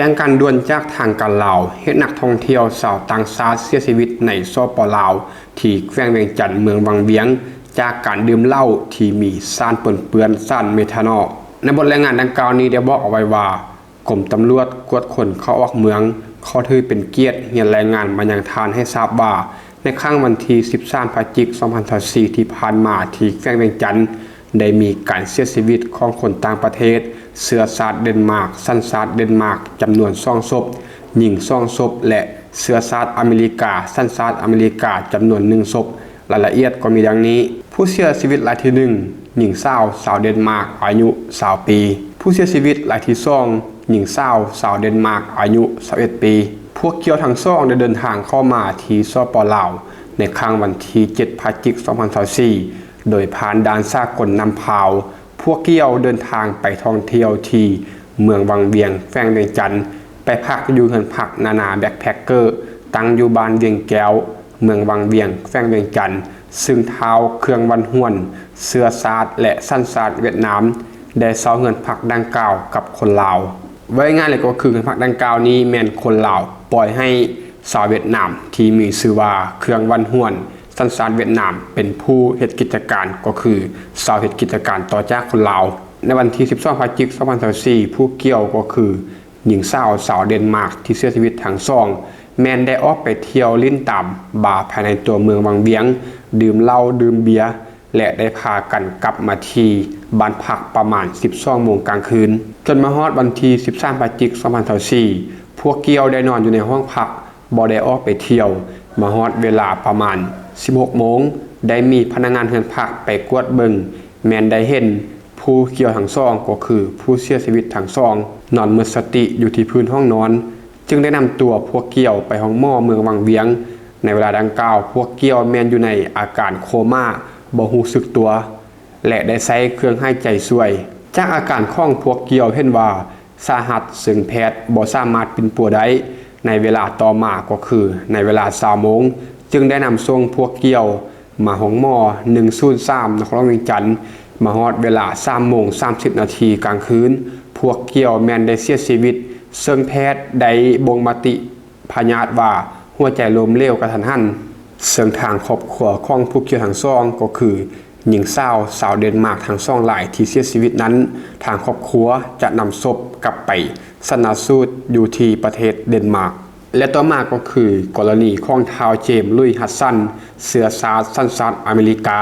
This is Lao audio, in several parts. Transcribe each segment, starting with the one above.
ແຈ້ງການດ່ວນຈາກທາງການລາວ ເຫດນັກທ່ອງທ່ຽວຊາວຕ່າງຊາດເສຍຊີວິດໃນ ສປ ລາວ ທີ່ແຂວງວຽງຈັນ ເມືອງວັງວຽງ ຈາກການດື່ມເຫຼົ້າທີ່ມີສານປົນເປື້ອນສານເມທານອລ. ໃນບົດລາຍງານດັ່ງກ່າວນີ້ໄດ້ບອກເອົາໄວ້ວ່າ ກົມຕຳຫຼວດກວດຄົນເຂົ້າອອກເມືອງ ຂໍຖືເປັນກຽດຮຽນລາຍງານມາຍັງທ່ານໃຫ້ຊາບວ່າ ໃນຄ່ຳວັນທີສິບສາມ ພະຈິກ ສອງພັນຊາວສີ່ ທີ່ຜ່ານມາ ທີ່ແຂວງວຽງຈັນ ໄດ້ມີການເສຍຊີວິດຂອງຄົນຕ່າງປະເທດ ເຊື້ອຊາດເດນມາກ ສັນຊາດເດນມາກ ຈຳນວນສອງສົບ, ຍິງສອງສົບ ແລະ ເຊື້ອຊາດອາເມລິກາ ສັນຊາດອາເມລິກາ ຈຳນວນໜຶ່ງສົບ. ລາຍລະອຽດກໍມີດັ່ງນີ້: ຜູ້ເສຍຊີວິດລາຍທີໜຶ່ງ ຍິງສາວ ຊາວເດນມາກ ອາຍຸຊາວປີ. ຜູ້ເສຍຊີວິດລາຍທີສອງ ຍິງສາວ ຊາວເດນມາກ ອາຍຸຊາວເອັດປີ. ພວກກ່ຽວທັງສອງໄດ້ເດີນທາງເຂົ້າມາທີ່ ສປ ລາວ ໃນຄ່ຳວັນທີເຈັດ ພະຈິກ ສອງພັນຊາວສີ່ ໂດຍຜ່ານດ່ານສາກົນນ້ຳພາວ. ພວກກ່ຽວເດີນທາງໄປທ່ອງທ່ຽວທີ່ເມືອງວັງວຽງ ແຂວງວຽງຈັນ, ໄປພັກຢູ່ເຮືອນພັກນານາແບັກແພັກເກີ ຕັ້ງຢູ່ບ້ານວຽງແກ້ວ ເມືອງວັງວຽງ ແຂວງວຽງຈັນ, ຊຶ່ງທ້າວເຄື່ອງວັນຫວນ ເຊື້ອຊາດ ແລະ ສັນຊາດຫວຽດນາມ ໄດ້ເຊົ່າເຮືອນພັກດັ່ງກ່າວກັບຄົນລາວ. ເວົ້າງ່າຍໆເລີຍກໍຄືເຮືອນພັກດັ່ງກ່າວນີ້ແມ່ນຄົນລາວປ່ອຍໃຫ້ຊາວຫວຽດນາມທີ່ມີຊື່ວ່າ ເຄື່ອງວັນຫວນ ສັນຊາດຫວຽດນາມ ເປັນຜູ້ເຮັດກິດຈະການ ກໍຄືເຊົ່າເຮັດກິດຈະການຕໍ່ຈາກຄົນລາວ. ໃນວັນທີສິບສອງ ພະຈິກ ສອງພັນຊາວສີ່ ຜູ້ກ່ຽວກໍຄື ຍິງສາວ ຊາວເດນມາກ ທີ່ເສຍຊີວິດທັງສອງ ແມ່ນໄດ້ອອກໄປທ່ຽວຫຼິ້ນຕາມບາພາຍໃນຕົວເມືອງວັງວຽງ, ດື່ມເຫຼົ້າດື່ມເບຍ ແລະ ໄດ້ພາກັນກັບມາທີ່ບ້ານພັກປະມານສິບສອງໂມງກາງຄືນ. ຈົນມາຮອດວັນທີສິບສາມ ພະຈິກ ສອງພັນຊາວສີ່ ພວກກ່ຽວໄດ້ນອນຢູ່ໃນຫ້ອງພັກ ບໍ່ໄດ້ອອກໄປທ່ຽວ. ມາຮອດເວລາປະມານສິບຫົກໂມງ ໄດ້ມີພະນັກງານເຮືອນພັກໄປກວດເບິ່ງ ແມ່ນໄດ້ເຫັນຜູ້ກ່ຽວທັງສອງ ກໍຄືຜູ້ເສຍຊີວິດທັງສອງ ນອນໝົດສະຕິຢູ່ທີ່ພື້ນຫ້ອງນອນ, ຈຶ່ງໄດ້ນຳຕົວພວກກ່ຽວໄປໂຮງໝໍເມືອງວັງວຽງ. ໃນເວລາດັ່ງກ່າວ ພວກກ່ຽວແມ່ນຢູ່ໃນອາການໂຄມາ ບໍ່ຮູ້ສຶກຕົວ ແລະ ໄດ້ໃຊ້ເຄື່ອງຫາຍໃຈຊ່ວຍ. ຈາກອາການຂອງພວກກ່ຽວເຫັນວ່າສາຫັດ, ເຊິ່ງແພດບໍ່ສາມາດປິ່ນປົວໄດ້. ໃນເວລາຕໍ່ມາ ກໍຄືໃນເວລາຊາວໂມງ ຈຶ່ງໄດ້ນຳສົ່ງພວກກ່ຽວມາໂຮງໝໍໜຶ່ງສູນສາມ ນະຄອນຫຼວງວຽງຈັນ. ມາຮອດເວລາສາມໂມງສາມສິບນາທີກາງຄືນ ພວກກ່ຽວແມ່ນໄດ້ເສຍຊີວິດ, ເຊິ່ງແພດໄດ້ບົ່ງມະຕິ ພະຍາດວ່າຫົວໃຈລົ້ມເຫຼວກະທັນຫັນ. ເຊິ່ງທາງຄອບຄົວຂອງຜູ້ກ່ຽວທັງສອງ ກໍຄືຍິງສາວ ຊາວເດນມາກທັງສອງລາຍທີ່ເສຍຊີວິດນັ້ນ, ທາງຄອບຄົວຈະນຳສົບກັບໄປຊັນນະສູດຢູ່ທີ່ປະເທດເດນມາກ. ແລະ ຕໍ່ມາກໍຄືກໍລະນີຂອງທ້າວ ເຈມ ລຸຍ ຮັດສັນ ເຊື້ອຊາດສັນຊາດອາເມລິກາ.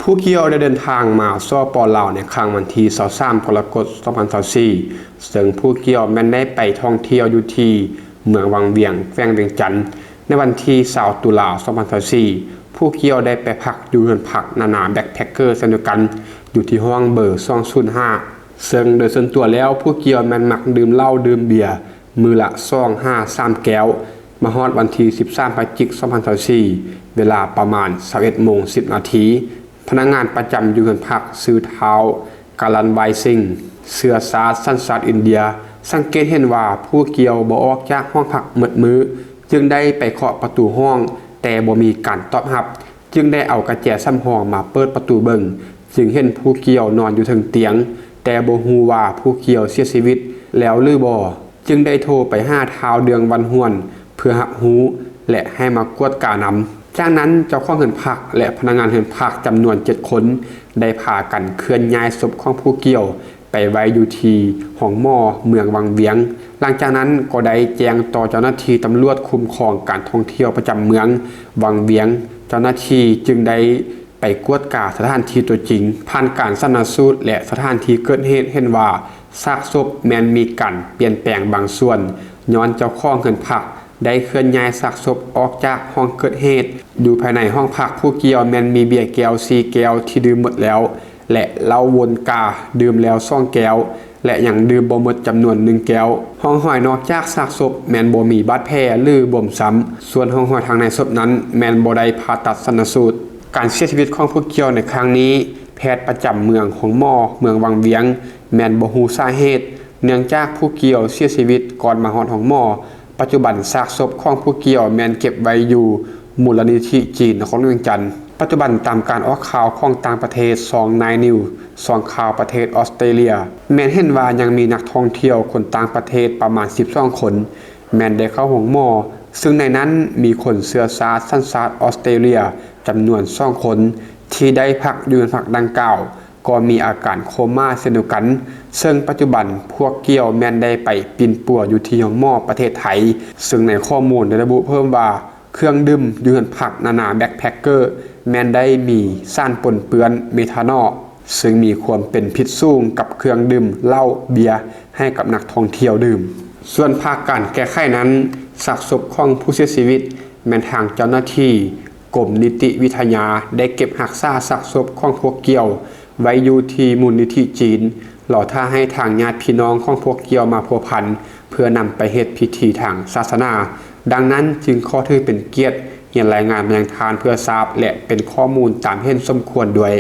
ຜູ້ກ່ຽວໄດ້ເດີນທາງມາ ສປ ລາວ ໃນຄ່ຳວັນທີຊາວສາມ ກໍລະກົດ ສອງພັນຊາວສີ່ ເຊິ່ງຜູ້ກ່ຽວແມ່ນໄດ້ໄປທ່ອງທ່ຽວຢູ່ທີ່ເມືອງວັງວຽງ ແຂວງວຽງຈັນ. ໃນວັນທີຊາວ ຕຸລາ ສອງພັນຊາວສີ່ ຜູ້ກ່ຽວໄດ້ໄປພັກຢູ່ເຮືອນພັກນານາແບັກແພັກເກີເຊັ່ນດຽວກັນ ຢູ່ທີ່ຫ້ອງເບີສອງສູນຫ້າ ເຊິ່ງໂດຍສ່ວນຕົວແລ້ວ ຜູ້ກ່ຽວແມ່ນມັກດື່ມເຫຼົ້າດື່ມເບຍ ມື້ລະສອງຫາສາມແກ້ວ. ມາຮອດວັນທີສິບສາມ ພະຈິກ ສອງພັນຊາວສີ່ ເວລາປະມານຊາວເອັດໂມງສິບນາທີ ພະນັກງານປະຈຳຢູ່ເຮືອນພັກ ຊື່ທ້າວ ກາລັນວາຍຊິງ ເຊື້ອຊາດສັນຊາດອິນເດຍ ສັງເກດເຫັນວ່າຜູ້ກ່ຽວບໍ່ອອກຈາກຫ້ອງພັກໝົດມື້, ຈຶ່ງໄດ້ໄປເຄາະປະຕູຫ້ອງ ແຕ່ບໍ່ມີການຕອບຮັບ, ຈຶ່ງໄດ້ເອົາກະແຈສຳຮອງມາເປີດປະຕູເບິ່ງ, ຈຶ່ງເຫັນຜູ້ກ່ຽວນອນຢູ່ເທິງຕຽງ, ແຕ່ບໍ່ຮູ້ວ່າຜູ້ກ່ຽວເສຍຊີວິດແລ້ວຫຼືບໍ່. ຈຶ່ງໄດ້ໂທໄປຫາທ້າວ ເດືອງວັນຫວນ ເພື່ອຮັບຮູ້ ແລະ ໃຫ້ມາກວດການຳ. ຈາກນັ້ນເຈົ້າຂອງເຮືອນພັກ ແລະ ພະນັກງານເຮືອນພັກຈຳນວນເຈັດຄົນ ໄດ້ພາກັນເຄື່ອນຍ້າຍສົບຂອງຜູ້ກ່ຽວໄປໄວ້ຢູ່ທີ່ໂຮງໝໍເມືອງວັງວຽງ. ຫຼັງຈາກນັ້ນກໍໄດ້ແຈ້ງຕໍ່ເຈົ້າໜ້າທີ່ຕຳຫຼວດຄຸ້ມຄອງການທ່ອງທ່ຽວປະຈຳເມືອງວັງວຽງ, ເຈົ້າໜ້າທີ່ຈຶ່ງໄດ້ ໄປກວດກາສະຖານທີ່ຕົວຈິງ. ຜ່ານການຊັນນະສູດ ແລະ ສະຖານທີ່ເກີດເຫດເຫັນວ່າ ຊາກສົບແມ່ນມີການປ່ຽນແປງບາງສ່ວນ ຍ້ອນເຈົ້າຂອງເຮືອນພັກໄດ້ເຄື່ອນຍ້າຍຊາກສົບອອກຈາກຫ້ອງເກີດເຫດ ຢູ່ພາຍໃນຫ້ອງພັກຜູ້ກ່ຽວແມ່ນມີເບຍແກ້ວສີ່ແກ້ວທີ່ດື່ມໝົດແລ້ວ ແລະ ເຫຼົ້າໂວດກາດື່ມແລ້ວສອງແກ້ວ ແລະ ຍັງດື່ມບໍ່ໝົດຈຳນວນໜຶ່ງແກ້ວ. ຮ່ອງຮອຍນອກຈາກຊາກສົບແມ່ນບໍ່ມີບາດແຜ ຫຼື ບວມຊ້ຳ, ສ່ວນຮ່ອງຮອຍທາງໃນສົບນັ້ນແມ່ນບໍ່ໄດ້ຜ່າຕັດຊັນນະສູດ. ການເສຍຊີວິດຂອງຜູ້ກ່ຽວໃນຄັ້ງນີ້ ແພດປະຈຳເມືອງໂຮງໝໍເມືອງວັງວຽງ ແມ່ນບໍ່ຮູ້ສາເຫດ ເນື່ອງຈາກຜູ້ກ່ຽວເສຍຊີວິດກ່ອນມາຮອດໂຮງໝໍ. ປັດຈຸບັນຊາກສົບຂອງຜູ້ກ່ຽວແມ່ນເກັບໄວ້ຢູ່ມູນລະນິທິຈີນນະຄອນຫຼວງວຽງຈັນ. ປັດຈຸບັນຕາມການອອກຂ່າວຂອງຕ່າງປະເທດ ຊ່ອງ Nine News ຊ່ອງຂ່າວປະເທດອອສເຕຣເລັຽ ແມ່ນເຫັນວ່າຍັງມີນັກທ່ອງທ່ຽວຄົນຕ່າງປະເທດປະມານສິບສອງຄົນ ແມ່ນໄດ້ເຂົ້າໂຮງໝໍ ຊຶ່ງໃນນັ້ນມີຄົນເຊື້ອຊາດສັນຊາດອອສເຕຣເລັຽຈຳນວນສອງຄົນ ທີ່ໄດ້ພັກຢູ່ເຮືອນພັກດັ່ງກ່າວ ກໍມີອາການໂຄມ່າເຊັ່ນດຽວກັນ ເຊິ່ງປັດຈຸບັນພວກກ່ຽວແມ່ນໄດ້ໄປປິ່ນປົວຢູ່ທີ່ໂຮງໝໍປະເທດໄທ ຊຶ່ງໃນຂໍ້ມູນໄດ້ລະບຸເພີ່ມວ່າ ເຄື່ອງດື່ມຢູ່ເຮືອນພັກນານາແບັກແພັກເກີ້ ແມ່ນໄດ້ມີສານປົນເປື້ອນເມທານອລ ຊຶ່ງມີຄວາມເປັນພິດສູງກັບເຄື່ອງດື່ມເຫຼົ້າເບຍໃຫ້ກັບນັກທ່ອງທ່ຽວດື່ມ. ສ່ວນພາກການແກ້ໄຂນັ້ນ ຊາກສົບຂອງຜູ້ເສຍຊີວິດ ແມ່ນທາງເຈົ້າໜ້າທີ່ກົມນິຕິວິທະຍາໄດ້ເກັບຮັກສາຊາກສົບຂອງພວກກ່ຽວໄວ້ຢູ່ທີ່ມູນນິທິຈີນ ລໍຖ້າໃຫ້ທາງຍາດພີ່ນ້ອງຂອງພວກກ່ຽວມາພົວພັນ ເພື່ອນຳໄປເຮັດພິທີທາງສາສະໜາ. ດັ່ງນັ້ນຈຶ່ງຂໍຖືເປັນກຽດຮຽນລາຍງານມາຍັງທ່ານເພື່ອຊາບ ແລະ ເປັນຂໍ້ມູນຕາມເຫັນສົມຄວນດ້ວຍ.